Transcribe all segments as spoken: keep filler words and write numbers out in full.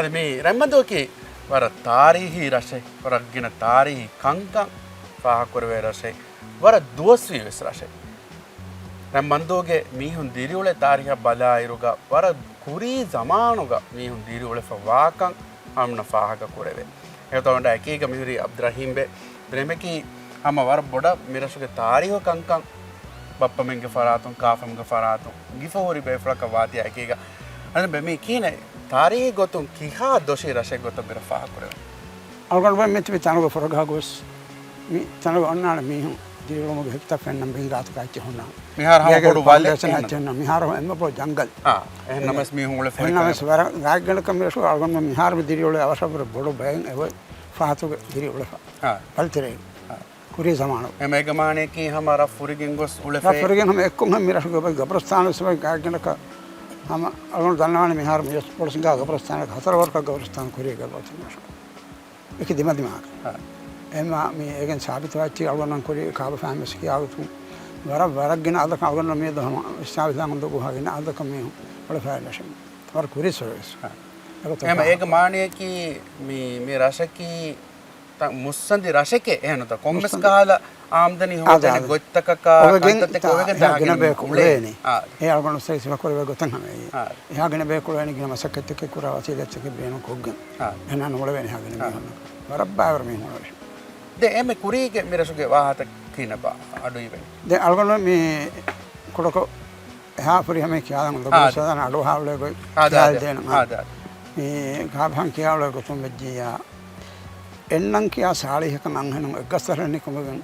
މި ރަތްމަންދޫއަކީ ވަރަށް ތާރީހީ ރަށެއް، ވަރަށް ގިނަ ތާރީހީ ކަންކަން ފާހަގަކުރެވޭ ރަށެއް، ވަރަށް ދުވަސްވީ ވެސް ރަށެއް. ރަތްމަންދޫގެ މީހުން ދިރިއުޅޭ ތާރީހަށް ބަލާއިރުގަ ވަރަށް ކުރީ ޒަމާނުގަ މީހުން ދިރިއުޅެފަ ވާކަން ހަމަ ފާހަގަ ކުރެވޭ. އެގޮތަށް އެކީގަ މިހުރީ އަބްދުރަހީމްބެ. ދެންމެކީ ހަމަ ވަރަށް ބޮޑަށް މިރަށުގެ ތާރީހު ކަންކަން ބައްޕަމެންގެ ފަރާތުން، ކާފަމެންގެ ފަރާތުން ގިފަ ހުރި ބޭފުޅަކަށް ވާތީ އެކީގަ. އަދި މި ކިހިނެއް ތާރީހީ ގޮތުން ކިހާ ދޮށީ ރަށެއް ގޮތަށް މިރަށް ފާހަގަކުރެވެނީ؟ އަޅުގަނޑުމެން މިތިބި ތަނުގެ ފުރަގަހަ ގޮސް މި ތަނުގެ އޮންނާނެ މީހުން ދިރިއުޅުމުގެ ހެކިތައް ފެންނަން ބިން ގާތަކަށް އެއްޗެއް ހުންނާނެ. މިހާރު ހަމަ ބޮޑު ވަލެއް ފައުންޑޭޝަން އެއްޗެއް ހުންނާނެ. މިހާރު އެންމެ ބޮޑު ޖަންގަލް. އާ، އެހެން ނަމަވެސް މީހުން އުޅެފަ އެހެން ނަމަވެސް ވަރަށް ގާތްގަނޑަކަށް މިރަށު އަޅުގަނޑުމެން މިހާރު ދިރިއުޅޭ އަވަށަށްވުރެ ބޮޑު ބައެއް އެބަ ފަހަތުގެ ދިރިއުޅެފަ. އާ. ބަލިތެރޭ. އާ. ކުރީ ޒަމާނު. އެމަ އޭގެ މާނަޔަކީ ހަމަ ރަށް ފުރިގެން ގޮސް އުޅެފަ. ރަށް ފުރިގެން ހަމަ އެއްކޮށް ހަމަ މިރަށުގެ ގަބްރުސްތާނު ވެސް ގާތްގަނޑަކަށް ހަމަ އަޅުގަނޑު ދަންނަވާނެ މިހާރު މި ވެސް ބޮޑުސިނގާ ގަބްރުސްތާނަކަށް ހަތަރު ވަރަކަށް ގަބްރުސްތާނު ކުރީގެ ގަބްރުސްތާނު. އެކި ދިމަދިމާކަށް. އެމާ މި އޭގެން ސާބިތުވާއްޗި އަޅުގަނޑަށް ކުރި ކާބަފާމެސް ކިޔާގޮތުން ވަރަށް ވަރަށް ގިނަ އަދަކަށް އަޅުގަނޑަށް މިއަދު ހަމަ ވިސްނާވިސްނާ ހުންދު ގުހާ ގިނަ އަދަކަށް މީހުން އުޅެފައި ރަށެއް. ވަރަށް ކުރި ސޮރވިސް. އެގޮތަށް އެހެން ކާ- އޭގެ މާނަޔަކީ މި، މި ރަށަކީ ތަ-، މުއްސަނދި ރަށެކޭ އެހެންނުތަ؟ ކޮންމެސް މުއްސަނދި. ކަހަލަ އާމްދަނީ އާދެ، ހޯދޭނެ އާދެ. ގޮތްތަކަކާ އޮވެގެން ކަންތައްތަކެއް ތާ-، އޮވެގެން އެހާ ދާ ގިނަ ހަގީގަތުން ބޭކު އުޅޭ. އުޅޭނީ. އާ. އެހާ ގިނަ ބޭކު އުޅޭނީ ގިނަ މަސައްކަތްތަކެއް ކުރާ ވަސީލަތްތަކެއް ބޭނުން ކޮށްގެން. އާ. އެހެނާ ނޫޅެވޭނެ އެހާ ގިނަ އާ. މީހުން. ވަރަށް ބާވަރު މީހުން އުޅޭ. ދެ އެމެ ކުރީގެ މި ރަށުގެ ވާހަކަ ކިހިނެއްބާ އަޑުއިވެނީ؟ ދެ އަޅުގަނޑު މި ކުޑަކޮށް އެހާ ފުރިހަމައެއް ކިޔާލަން އުނދަގޫ އާދެ. ސާދާނަ އަޑުއަހާ އުޅޭ ގޮތް އާދެ، އާދެ. ކިޔާލަދޭނަން. އާދެ، އާދެ. މި ކާބަހަން ކިޔާ އުޅޭ ގޮތުން ވެއްޖިއްޔާ، އެންނަން ކިޔާ ސާޅީހަކަށް އަންހެނުން އެއްގަސްތަށް ނިކުމެގެން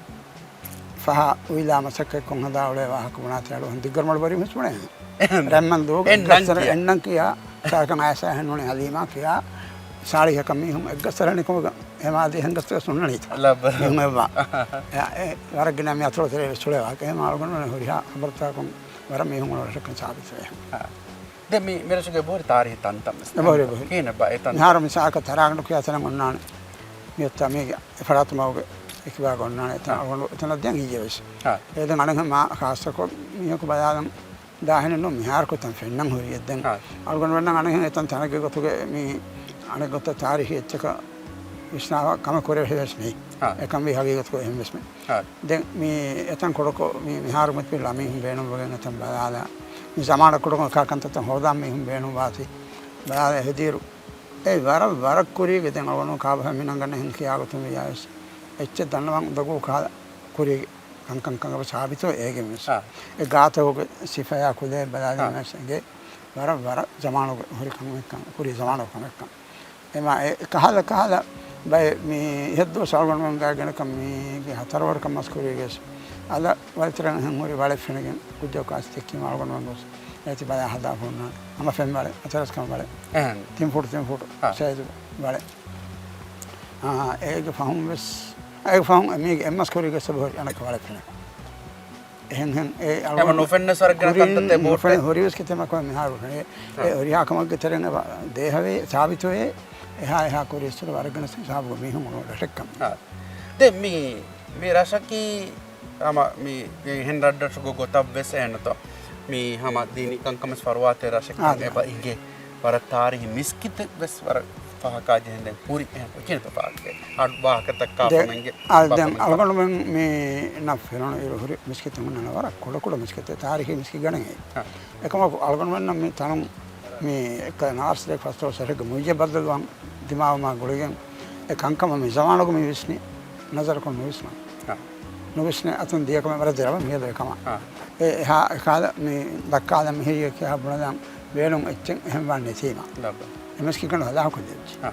ފަހާ އުއިލާ މަސައްކަތްކޮށް ހަދާ އުޅޭ ވާހަކަ ބުނާތީ އަޑު ދިއްގަރުމަޑު ބަރީ ހުސްވަނެ. ރަތްމަންދޫގެ އެންނަން އެއްގަސްތަށް ކިޔާ. އެންނަން ކިޔާ ސާޅީހަކަށް އައިސް އަންހެނުން ހަލީމާ ކިޔާ ސާޅީހަކަށް މީހުން އެއްގަސްތަށް ނިކުމެގެން އެމާ ދިހަ އެންގަސްތަކަށް ހުންނަނީތަ. ލައްބަ. މީހުން އެއްވާ. އެ، އެ، ވަރަށް ގިނަ މި އަތޮޅު ތެރޭ ވެސް އުޅޭ ވާހަކަ. އެހެން އަޅުގަނޑުމެން ހުރިހާ ޚަބަރުތަކުން ވަރަށް މީހުން އުޅުނު ރަށެއްކަން ސާބިތުވޭ. އާ. ދެން މި، މި ރަށުގެ އެބަހުރި ތާރީހީ ތަންތަން ވެސް. އެބަހުރި، އެބަހުރި. ކިހިނެއްބާ އެ ތަންތަން؟ މިހާރު މިސާލަކަށް ތަރާގަނޑު ކިޔާ ތަނަށް އޮންނާނެ. މިއޮތްތާ މީގެ އެ ފަރާތު މަގުގެ އެކިބާގަ އޮންނާނެ. އެތަން އާ. އަޅުގަނޑު އެތަނަށް ދިޔަން ހިއްޔެވެސް. އާ. އެ ދެން އަނެއްހެން މާ ޚާއްޞަކޮށް މީހަކު ބަލާލަން ދާހެނެއް ނޫން މިހާރަކު އެތަން ފެންނަން ހުރީ އެއްދެން. އާ. އަޅުގަނޑުމެންނަށް އަނެއްހެން އެތަން ތަނެއްގެ ގޮތުގެ މި އަނެއް ގޮތަށް ތާރީހީ އެއްޗަކަށް ވިސްނާފަ ކަމެއް ކުރެވޭ ވެސް ނެތް. އާ. އެކަން ވީ ހަގީގަތުގަ އެހެން ވެސް މެ. އާ. ދެން މި އެތަން ކޮޅަކޮށް މި މިހާރު މިތިބި ލަމީހުން ބޭނުންވެގެން އެތަން ބަލާލާ، މި ޒަމާނަށް ކުޑަކޮށް ކާ ކަންތައްތައް ހޯދާ މީހުން ބޭނުންވާތީ ބަލާލާ ހެދިއިރު، އެ ވަރަށް ވަރަށް ކުރީގެ ދެން އަޅުގަނޑު ކާބަހަށް މިނަންގަންނަ ހިން ކިޔާގޮތުން ވިޔާވެސް އެއްޗެއް ދަންނަވަން އުނދަގޫ ކާލަ ކުރީގެ ކަންކަން ކަން އެބަ ސާބިތު އޭގެ ވެސް. އާ. އެ ގާތަކުގެ ސިފަޔާ ކުލައެއް ބަލާލީމަ އާ. ވެސް އެނގޭ ވަރަށް ވަރަށް ޒަމާނުގެ ހުރި ކަމެއްކަން، ކުރީ ޒަމާނުގެ ކަމެއްކަން. އެމާ އެ ކަހަލަ ކަހަލަ ބައެއް މި ހެއްދުވަސް އަޅުގަނޑުމެން ގާތްގަނޑަކަށް މީގެ ހަތަރު ވަރަކަށް މަސް ކުރީގެސް އަލަށް ވަލިތެރެއިން ހުރި ވަޅެއް ފެނިގެން ކުއްޖަކު އައިސް ދެއްކީމަ އަޅުގަނޑުމެން ގޮސް އޭތި ބަލާ ހަދާފަ ހުންނާނެ. ހަމަ ފެން ވަޅެއް، އަތަރަސް ކަން ވަޅެއް. އެހެން. ތިން ފުޓު ތިން ފުޓު އާ. ސައިޒު ވަޅެއް. އާ، އޭގެ ފަހުން ވެސް، އޭގެ ފަހުން މީގެ އެއްމަސް ކުރީގެ ސަބަބު އަނެއްކަ ވަޅެއް ފެނެ. އެހެން ހެން އެ އަޅުގަނޑު ނުފެންނަ ސަރަގަނ ކުރިން ކަންތައްތައް ނުފެން ބޯޓެއް. ހުރިވެސް ކިތަމަ ކޮއެ މިހާރު ހެން އެ އާ. ހުރިހާ ކަމަށްގެ ތެރެއިން އެބަ ދޭހަވޭ، ސާބިތުވޭ، އެހާ އެހާ ކުރިއަސްތުރު ވަރަށް ގިނަ ހިސާބުގެ މީހުން އުޅުނު ރަށެއްކަން. އާ. ދެން މި، މި ރަށަކީ ހަމަ މި ހެން ރަށްރަށުގެ ގޮތަށް ވެސް އެހެންނުތޯ. މި ހަމަ ދީނީ ކަންކަމަށް ފަރުވާތެރި ރަށެއްކަން އާ. އެބަ އިނގޭ. ވަރަށް ތާރީހީ މިސްކިތެއް ވެސް ވަރަށް ފަހަކާ ޖެހެންދެން ހުރި އެހެން ކިހިނެއްތޯ ފާހަގަ އަޑު ވާހަކަތައް ދެ-، ކާފަމެންގެ އާ، ދެން ބައްޕަމެން އަޅުގަނޑުމެން މި ނަފް ފެނުނު އިރު ހުރި މިސްކިތުން ހުންނަން ވަރަށް ކުޑަ ކުޑަ މިސްކިތެއް ތާރީހީ މިސްކިތް ގަނެގެން. އާ. އެކަމަކު އަޅުގަނޑުމެންނަށް މި ތަނުން މި އެއްކަލަ ނާސް ދެ ފަސްދޮޅަސް ރަށެއްގެ މުއިއްޒަތް ބައްދަލުވާން ދިމާވުމާ ގުޅިގެން އެ ކަންކަމަށް މި ޒަމާނުގަ މި ވިސްނި ނަޒަރަކުން ނުވިސްނަން. އާ. ނުވިސްނެ އަތުން ދިޔަކަމެއް ވަރަށް ދެރަވެ މިއަދު އެކަމަށް. އާ. އެ އެހާ އެކާލަ މި ދައްކާލަ މިހިރީ ކިޔާ ބުނަލަން ބޭނުން އެއްޗެއް އެހެން ވާން ނެތީމަ. ލައްބަ. އެ މިސްކިތްގަނޑު ހަދާ ކުދިއްޖެ. އާ.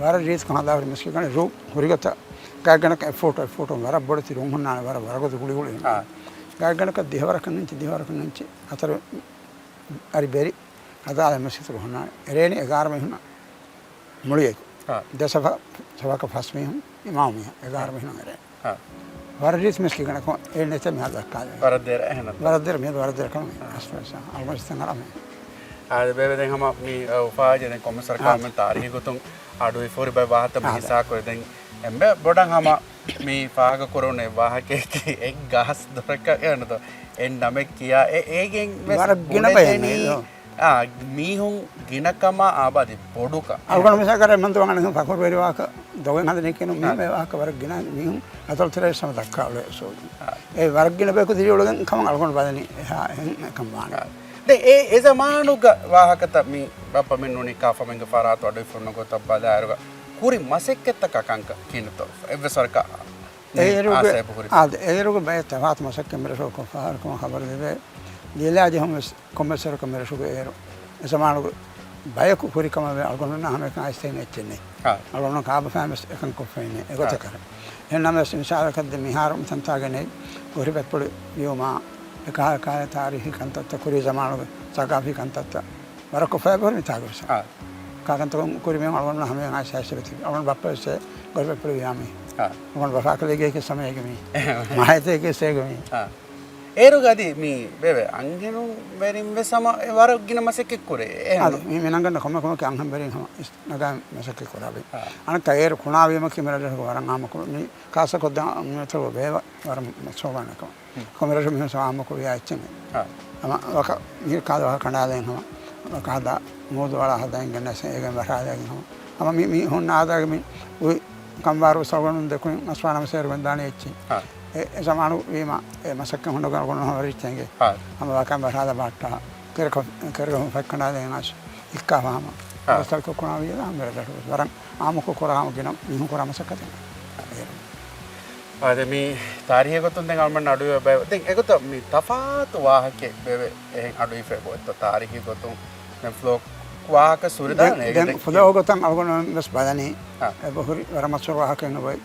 ވަރަށް ރީތިކޮށް ހަދާ ހުރި މިސްކިތްގަނޑެއް ރޫ ހުރިގޮތަށް ގާތްގަނޑަކަށް އެއް ފޫޓު އެއް ފޫޓު ވަރަށް ބޮޑެތި ރޫ ހުންނާނެ ވަރަށް ވަރަގަދަ ގުޅިގުޅި. އާ. ގާތްގަނޑަކަށް ދިހަވަރަކަށް އިންޗި ދިހަވަރަކަށް އިންޗި ހަތަރު އަރި ބެރި ހަދާލަ މިސްކިތުގަ ހުންނާނެ. އެރޭނި އެގާރަ މީހުންނަށް މުޅިއެކު. އާ. ދެ ސަފަ-، ސަފަކަށް ފަސް މީހުން އިމާމު މީހުން އެގާރަ މީހުން އެރޭނެ. އާ. ވަރަށް ރީތި މިސްކިތްގަނޑަކު އެ ނެތެ މިހާ ދައްކާލެވޭ. ވަރަށް ދެރަ އެހެނަށް. ވަރަށް ދެރަ މިއަދު ވަރަށް ދެރަ ކަމެއް. އާ. އަސް ފަސް އަޅުގަނޑު ސިތަން އަރަމެ. އާ، ދެ ބޭބެ ދެން ހަމަ މި، އަ، އުފާވެއްޖެ ދެން ކޮންމެސް ވަރަކަށް އާ. މި ތާރީހީ ގޮތުން އަޑު އިފުރި ބައި ވާހަކަ މި އާ. ހިއްސާ ކުރި ދެން އެންމެ ބޮޑަށް ހަމަ މި ފާހަގަ ކުރުނު އެއް ވާހަކައަކީ އެއް ގާސް ދޮރަކަށް އެ ނުދޯ އެއް ނަމެއް ކިޔާ އެ އޭގެން ވެސް ވަރަށް ގިނަ ބުނެދެނީ ބަޔަކެއް ނޭ. އާ، މީހުން ގިނަކަމާ އާބާދި ބޮޑުކަ. އަޅުގަނޑު މިސާލަކަށް މަންދު ވަނގަނެ ފަޚުރު ވެރި ވާހަކަ ދޮގެއް ހަދަނީ ކިނު މީ އާ. މޭ ވާހަކަ ވަރަށް ގިނަ މީހުން އަތޮޅު ތެރޭ ސަމަ ދައްކާ އުޅޭ ސޯ. އާ. އެ ވަރަށް ގިނަ ބަޔަކު ދިރިއުޅެގެން ކަމަށް އަޅުގަނޑު ބަލަނީ އެހާ އެހެން އެކަން ވާނެ. އާ. ދެ އެ، އެ ޒަމާނުގަ ވާހަކަތައް މި ބައްޕަ މި ނޫނީ ކާފަ މިންގެ ފަރާތު އަޑު އިފުންނަ ގޮތަށް ބަލާއިރުގަ ކުރި މަސައްކަތްތަކާ ކަންކަ ކިނިތޯ އެއްވެސް ވަރަކަށް މި އޭރުގެ، އާސައެއް ބުހުރި. އާ، އޭރުގެ ބައެއް ތަފާތު މަސައްކަތް މިރަށު ކޮށްފަހަރު ކަމަށް ޚަބަރު ލިބޭ. ލީލާ ޖެހުން ވެސް ކޮންމެސް ވަރަކަށް މިރަށުގެ އޭރު އެ ޒަމާނުގެ ބަޔަކު ހުރި ކަމަށް ވެ އަޅުގަނޑުންނާ ހަމައެކަނި އައިސްތެރިން އެއްޗެއް ނެތް. އާ. އަޅުގަނޑު ކާބަފައިން ވެސް އެކަން ކޮށްފައިން އެގޮތަކަށް. އާ. އެހެންނަމަވެސް މިސާލަކަށް ދެ މިހާރު ތަންތާގެ ނެތް ގޮރި ބައްޕަޅި ވިޔުމާ އެކަހަލަ ކަހަލަ ތާރީހީ ކަންތައްތައް ކުރީ ޒަމާނުގެ ސަގާފީ ކަންތައްތައް ވަރަށް ކޮށްފައި ބޮހެ މިތާގެ ވެސް. އާ. ކާކަންތަކުން ކުރިމި އަޅުގަނޑު ހަމައެކަނި އައިސް އައިސް އަޅުގަނޑު ބައްޕަ ވެސް ގޮރި ބައްޕަޅި ވިޔާ މީ. އާ. އަޅުގަނޑު ބަފާކަލޭގެ ސަމައޭގެ މީ. މަހައިތޭގެ ސޭގެ މީ. އާ. އޭރުގަ އަދި މި ބޭބެ އަންހެނުން ވެރިން ވެސް ހަމަ ވަރަށް ގިނަ މަސައްކަތް ކުރޭ. އެހެން. އަދި މި މިނަންގަނޑަ ކޮންމެ ކޮންމެ އަންހެން ވެރިން ހަމަ އިސް ނަގާ މަސައްކަތް ކުރާ ބޭ. އާ. އަނެއްކާ އޭރު ކުނާވީމަކީ މިރަށް ވަރަށް އާންމުކޮށް މި ކާސަ ކޮށްދާ މިތަރު ބޭވަ ވަރަށް މަސް ހޯގާނެ ކަމަށް. ކޮންމެ ރަށު މީހުން ސަމާމަކު ވިޔާ އެއްޗެއް. އާ. ހަމަ ވަކަ މީ ކާދަ ވަކަ ކަނޑާލައިގެން ހަމަ ވަކަ ހަދާ މޫދު ވަޅާ ހަދައިގެން ނަސެ އޭގެން ވަށާލައިގެން ހަމަ. ހަމަ މި މީހުން އާދައިގެ މި އުއި ކަންވާރު ސަޅުގަނޑުން ދެކުން އަސްވާނަމަ ސޭރުގެން ދާނެ އެއްޗި. އާ. އެ، އެ ޒަމާނު ވީމަ އެ މަސައްކަތް ހުންނަ ގަނޑު ހަމަ ރިއްޗެނގެ. އާ. ހަމަ ވަކަ ވަށާލަ ބާއްޓާ. ކެރެކަ، ކެރެކަ ފައްކަނޑާލެ އަސް އިއްކާފަ ހަމަ. އާ. އަސްތަލްކޮ ކުނާ ވިޔަ ހަމަ ވެރަ ދަށު ވަރަށް އާމުކޮށް ކުރާ ހަމަ ގިނަ މީހުން ކުރާ މަސައްކަތެއް. އާދެ، މި ތާރީހީ ގޮތުން ދެން އަޅުމެން އަޑުއިވޭ ބައި-، ދެން އެގޮތަށް މި ތަފާތު ވާހަކައެއް ބޭބެ އެހެން އަޑުއިފޭ ބޯއްތޯ ތާރީހީ ގޮތުން ދެން ފްލޯ ވާހަކަ ސުރިދާނެ ދެން، ދެން އެގެ ފުލޯ ގޮތަށް އަޅުގަނޑު ވެސް ބަލަނީ. އާ. އެބަހުރި ވަރަށް މަސްވެރި ވާހަކައެއް ނުބައި.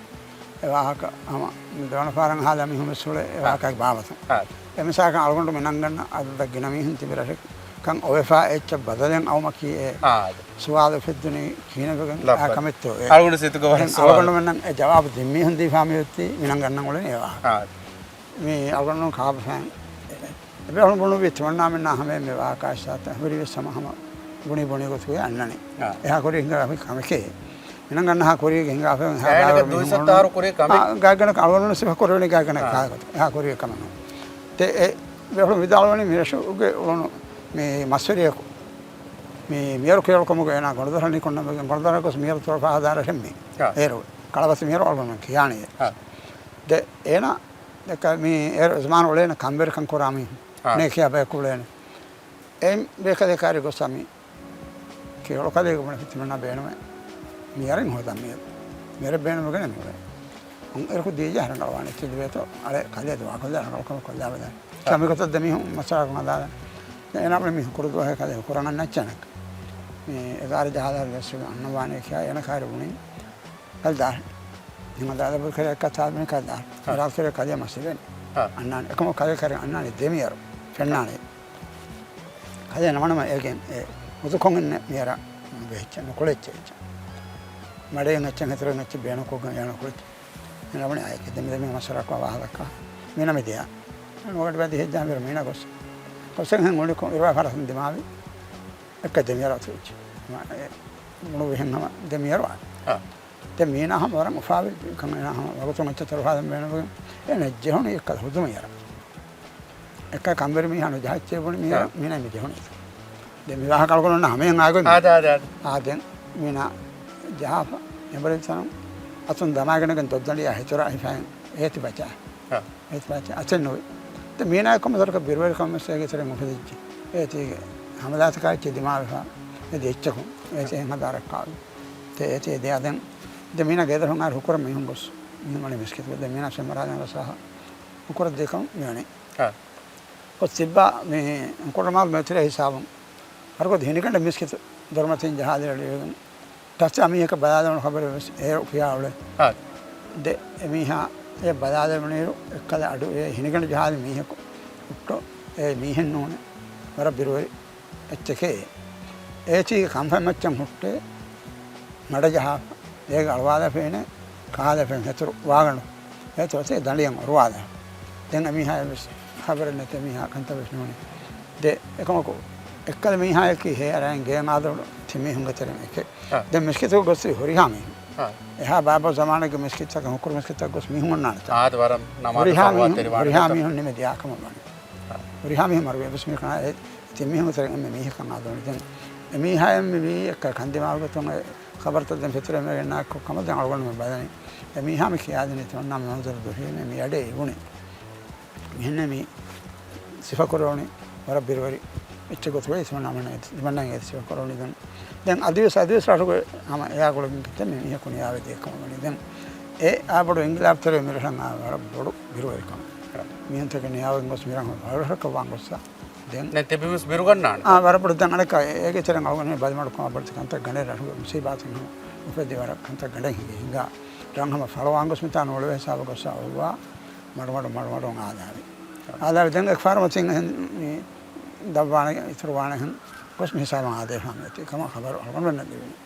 އެ ވާހަކަ ހަމަ ދެވަނަ ފަހަރަށް އަހާލާ މީހުން ވެސް ހުޅޭ އެ އާ. ވާހަކައިގެ ބާވަތުން. އާ. އެ މިސާލަކަށް އަޅުގަނޑު މިނަންގަންނަ އަދަދަށް ގިނަ މީހުން ތިބި ރަށެއް ކަން އޮވެފާ އެއްޗަށް ބަދަލެއް އައުމަކީ އެ އާ. ސުވާލު އުފެއްދުނީ ކިހިނެއްވެގެން އާ ކަމެއްތޯ އެ. އަޅުގަނޑު ސިތުގަ ވަރަށް ދެން ސުވާލު. އަޅުގަނޑުމެންނަށް އެ ޖަވާބު ދިން މީހުން ދީފާ މިއޮތީ މިނަންގަންނަ އުޅެނީ އެ ވާހަކަ. އާ. މި އަޅުގަނޑު ކާބަފައިން އެބޭ އަޅު ބުނުއްވި ތިމަންނާމެންނާ ހަމަ މި ވާހަކަ އައިސާތަ ހުރި ވެސް ހަމަ ހަމަ ބުނި ބުނި ގޮތުގައި އަންނަނީ. އާ. އެހާ ކުރީ ހިނގާ ކަމެކޭ. މިނަންގަންނަހާ ކުރީގެ ހިނގާފަ ގާތްގަނޑަކަށް އަޅުގަނޑު ސިފަ ކުރެވެނީ ކަމެއް. ގާތްގަނޑަކަށް އަޅުގަނޑު ސިފަ ކުރެވެނީ ގާތްގަނޑަކަށް އާ. ކާގޮތަށް. އެހާ ކުރީގެ ކަމެއް ނޫން. ދެ އެ ބޭފުޅުން ވިދާޅުވަނީ މިރަށުގެ އުޅުނު މި މަސްވެރިޔަކު މި މިޔަރު ކިޔަވަޅުކަމުގަ އޭނާ ގޮނޑުދޮށަށް ނިކުންނަމުގެ ގޮނޑުދޮށަށް ގޮސް މިޔަރު ތޮޅަފަ ހަދާ ރަށެއް މީ. އާ. އޭރު ކަޅަބަސް މިޔަރު އަޅުގަނޑު ކިޔާނީ. އާ. ދެ އޭނާ ދެކަ މި އޭރު ޒަމާނު އުޅޭނެ ކަނބެރިކަން ކުރާ މީހުން. އާ. ނޭކިޔާ ބަޔަކު އުޅޭނެ. އެ ބޭކަލޭ ކާރި ގޮސް މި ކިޔަވަޅު ކަލޭގެ ބުނެފި ތިމަންނާ ބޭނުމެއް މިޔަރެއް ހޯދަން މިއަދު. މިޔަރެއް ބޭނުމުގެނެއް ނުވޭ. އެރަކު ދީޖާ ހަރަނގަޅުވާނެ ތި ލިބޭތޯ އަޅެ ކަލޭ ދުވާކޮށްލާ ރަނގަޅުކަމެއް ކޮށްލާބަލަ. ކަމިކޮތަށް ދެމީހުން މަސައްކަތް ހަދާލަ. އޭނާ ބުނި މީ ކުރު ދުވަހެއް ކަލޭ ކުރަން ނައްޗަނެއް. މި އެގާރަ ޖަހާލާ ދެއްސުގެ އަންނަވާނެ ކިޔާ އޭނަ ކާރި ބުނި. ކަލް ދާ. ހިމަ ދާލަ ބުރި ކަލޭ ކަތާ ބުނި ކަލް ދާ. ހާ. ރާސް ކަލޭ ކަލޭ މަސިބެން. ހާ. އަންނާނެ. އެކަމަ ކަލޭ ކާރި އަންނާނެ ދެމިޔަރު. ފެންނާނެ. ކަލޭ ނަމަނަމަ އޭގެން އެ ހުދުކޮން އިންނަ މިޔަރަ ބެހެއްޗެއް ނުކުޅެއްޗެއް އެއްޗެއް. މަޑޭން އެއްޗެއް ހެތުރެން އެއްޗެއް ބޭނުކޮށްގެން އޭނަ ނުކުޅެއްޗެއް. އޭނަ ވަނީ އާއެކެ ދެމި ދެމި މަސަރާކު ވާހަކަ. މީނަ މި ދިޔަ. ނުވަޑި ބަދި ހެއްޖާ މިރު މީނަ ގޮސް. ގޮސް ހެން އުޅިކޮ އިރުވާ ފަރަސް ދިމާވި. އެއްކަ ދެމިޔަރު އަތު އެއްޗެއް. މަ-، އެ، މުޅު ވިހެން ހަމަ ދެމިޔަރު އާ. ދެން މީނާ ހަމަ ވަރަށް އުފާވެ ކަން އޭނާ ހަމަ ވަގުތުން އެއްޗެއް ތަރުފާދަން ބޭނުންވެގެން އޭނަ ޖެހުނީ އެއްކަލަ ހުދުމަޔަރަ. އެއްކަލަ ކަނބެރި މީހާ ނުޖަހައްޗޭ ބުނި މީރަ، އާ. މީނާ މި ޖެހުނީ. ދެން މި ވާހަކަ އަޅުގަނޑު އަންނަ ހަމަޔަށް އާގޮތް މި. އާދެ، އާދެ، އާދެ. އާ، ދެން މީނާ ޖަހާފަ އެބަރެއްސަނަމް އަތުން ދަމާގެނެގެން ދޮއްދަނޑިޔާ ހެތުރާ ހިފައިން އޭތި ބަޗާ. އާ. އޭތި ބަޗާ އަތެއް ނުވި. ދެން މީނާ ކޮންމެ ދޮރަކަށް ބިރުވެރިކަމެއް އޭގެ ތެރެއިން އުފެދިއްޖެ. އޭތީގެ ހަމަލާތަކާ އެއްޗެއް ދިމާވެފަ އެދި އެއްޗަކުން އޭތި އެހެން ހަދާ ރައްކާވި. ދެން އޭތި އެދިޔަ ދެން ދެން މީނާ ގޭދޮރުން އައިރު ހުކުރަ މީހުން ގޮސް މީހުން ވަނީ މިސްކިތުގަ. ދެން މީނާ ފެންމަރާލަން ރަސާހަ ހުކުރަ ދެކަން މިވަނީ. އާ. ގޮސް ތިއްބާ މި ކުރަމާލު މެތިރޭ ހިސާބުން ހަރުގަދަ ހިނިގަނޑެއް މިސްކިތު ދޮރުމަތިން ޖަހާލި ރަޑިވެގެން ޓަސް އަމީހަކަށް ބަލާލެވުނު ޚަބަރެއް ވެސް އޭރު ކިޔާ އުޅެ. އާ. ދެ އެމީހާ އެ ބަލާލެވުނުއިރު އެއްކަލަ އަޑު އެ ހިނިގަނޑު ޖަހާލި މީހަކު ހުއްޓު އެ މީހެއް ނޫނެ. ވަރަށް ބިރުވެރި އެއްޗެކޭ. އޭތީގެ ކަންފަތް މައްޗަށް ހުއްޓޭ މަޑަ ޖަހާފަ. އޭގެ އަޅުވާލަފޭނެ ކާލެފެން ހެތުރު ވާގަނޑު. އޭތޯ ތޭ ދަނޑިޔަން އޮރުވާލެ. ދެން އެމީހާ ވެސް ޚަބަރެއް ނެތޭ މީހާ ކަންތައް ވެސް ނޫނޭ. ދެ އެކަމަކު އެއްކަލަ މީހާޔަކީ ހޭ އަރައިން ގޭ މާދަވުޑު ތި މީހުންގެ ތެރެއިން އެކެ. އާ. ދެން މިސްކިތުގަ ގޮސް ހުރިހާ މީހުން. އާ. އެހާ ބާބަ ޒަމާނެއްގެ މިސްކިތްތަކަށް ހުކުރު މިސްކިތްތަކަށް ގޮސް މީހުން އޮންނާނެތާ. އާދެ ވަރަށް ނަމާދު ހުރިހާ މީހުން، ހުރިހާ މީހުން ނިމި ދިޔާ ކަމަށް ވަނީ. އާ. ހުރިހާ މީހުން މަރުވި އެއްވެސް މީހަކަށް ނާ އެ ތިން މީހުންގެ ތެރެއިން އެންމެ މީހަކަށް އާދެވުނީ. ދެން އެ މީހާ އެންމެ ވީ އެއްކަ ކަންދިމާވި ގޮތުން އެ ޚަބަރުތައް ދެން ފެތުރެމޭގެންނާއެކު ކަމަށް ދެން އަޅުގަނޑުމެން ބަލަނީ. އެ މީހާ މި ކިޔާދިނީ ތިމަންނާ މި މަންޒަރު ދުށީމޭ މި އަޑޭ އިވުނީ. މިހެންނެ މި ސިފަކުރެވުނީ ވަރަށް ބިރުވެރި އެއްޗެއް ގޮތުގައި ތިމަންނާ މަންނަ ތިމަންނާގެ ސިފަކުރެވުނީ. ދެން، ދެން އަދިވެސް، އަދިވެސް ރަށުގެ ހަމަ އެއާ ގުޅިގެން ކިތަންމެ މީހަކު ނިޔާވެދިޔަ ކަމަށް ވަނީ. ދެން އެ އާ ބޮޑު އިންގިލާބްތެރޭ މިރަށަށް އާ ވަރަށް ބޮޑު ބިރުވެރިކަމެއް. މީހުންތަކެއް ނިޔާވެގެން ގޮސް މިރަށް ވަރަށް ވާން ގޮއްސަ. ދެން ނެ ތިބިމުސް ބިރުގަންނާނެ. އާ، ވަރަށް ބޮޑު ދެން އަނެއްކާ އޭގެ ތެރެއިން އަޅުގަނޑު ބަލިމަޑުކަމާ ބޮޑު ކަންތައް ގަނޑެއް ރަށުގެ މުސީބާތުން ހަމަ އުފެއްދި ވަރަށް ކަންތައް ގަނޑެއް ހިނގި ހިނގާ. ރަން ހަމަ ފަޅުވާން ގޮސް މިތާ ނޫޅެވޭ ހިސާބު ގޮއްސަ އޮއްވާ މަޑުމަޑު މަޑުމަޑު އާދާވި. އާދާވި ދެން އެކަ ފާރުމަތިން އެހެން މި ދަށްވާނެ އިތުރުވާނެ ހެން ގޮސް މި ހިސާބަށް އާދޭ ހަމަ އެތި ކަމަށް ޚަބަރު އަޅުގަނޑުމެންނަށް ދެވިނެ.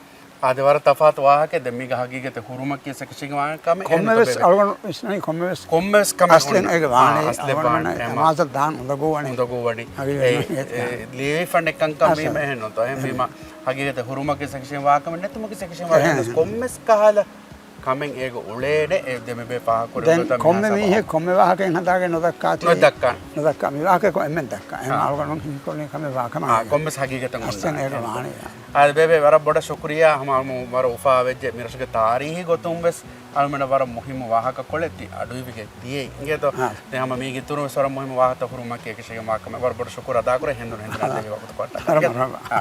އާދެ ވަރަށް ތަފާތު ވާހަކަ ދެން މީގަ ހަގީގަތެއް ހުރުމަކީ ސެކިޝިގެ ވާނެ ކަމެއް ކޮންމެވެސް އެހެން އަޅުގަނޑު ވިސްނަނީ ކޮންމެވެސް ކޮންމެވެސް ކަމެއް އަސްލެއް އޭގެ ވާނެ. އަސްލެއް ވާނެ. އަޅުގަނޑުމެން މާޒަށް ދާން އުނދަގޫ ވަނީ. އުނދަގޫ ވަނީ. އެ، ލިޔެވިފަން އެއްކަންކަން ވީމަ އެހެން ނުތޯ. އެހެން ވީމަ ހަގީގަތެއް ހުރުމަކީ ސެކިޝިގެ ވާ ކަމެއް ނެތުމަކީ ސެކިޝިގެ ވާ ކަމެއް. ކޮންމެސް ކަހަލަ ކަމެއް އޭގަ އުޅޭނެ އެ ދެމެބޭ ފާހަގަކުރެވޭތޯ ދެން ކޮންމެ މީހެއް ކޮންމެ ވާހަކައެއް ހަދާގެން ނުދައްކާތީ. ނުދައްކާ. ނުދައްކާ. މި ވާހަކައެއް އެންމެން ދައްކާ. އެހެން އަޅުގަނޑު ހިނގިކޮށްލީ ކަމެއް ވާ ކަމަށް. އާ، ކޮންމެސް ހަގީގަތެއް އަސްލެން އޭގަ ވާނެ. އާ، ބޭބެ ވަރަށް ބޮޑަށް ޝުކުރިއްޔާ ހަމަ ވަރަށް އުފާވެއްޖެ މިރަށުގެ ތާރީހީ ގޮތުން ވެސް އަޅުމެންނަށް ވަރަށް މުހިއްމު ވާހަކަ ކޮޅެއް ތި އަޑުއިވިގެ ދިޔައީ. އިނގޭތޯ؟ ދެން ހަމަ މީގެ އިތުރުން ވެސް ވަރަށް މުހިއްމު ވާހަކަ ހުރުމަކީ އެކަށީގެން ވާ ކަމަށް ވަރަށް ބޮޑަށް ޝުކުރު އަދާކުރޭ ހެނދުނު ހެނދުނާ ދެވި ވަގުތު ކޮށްޓަށް. އާ.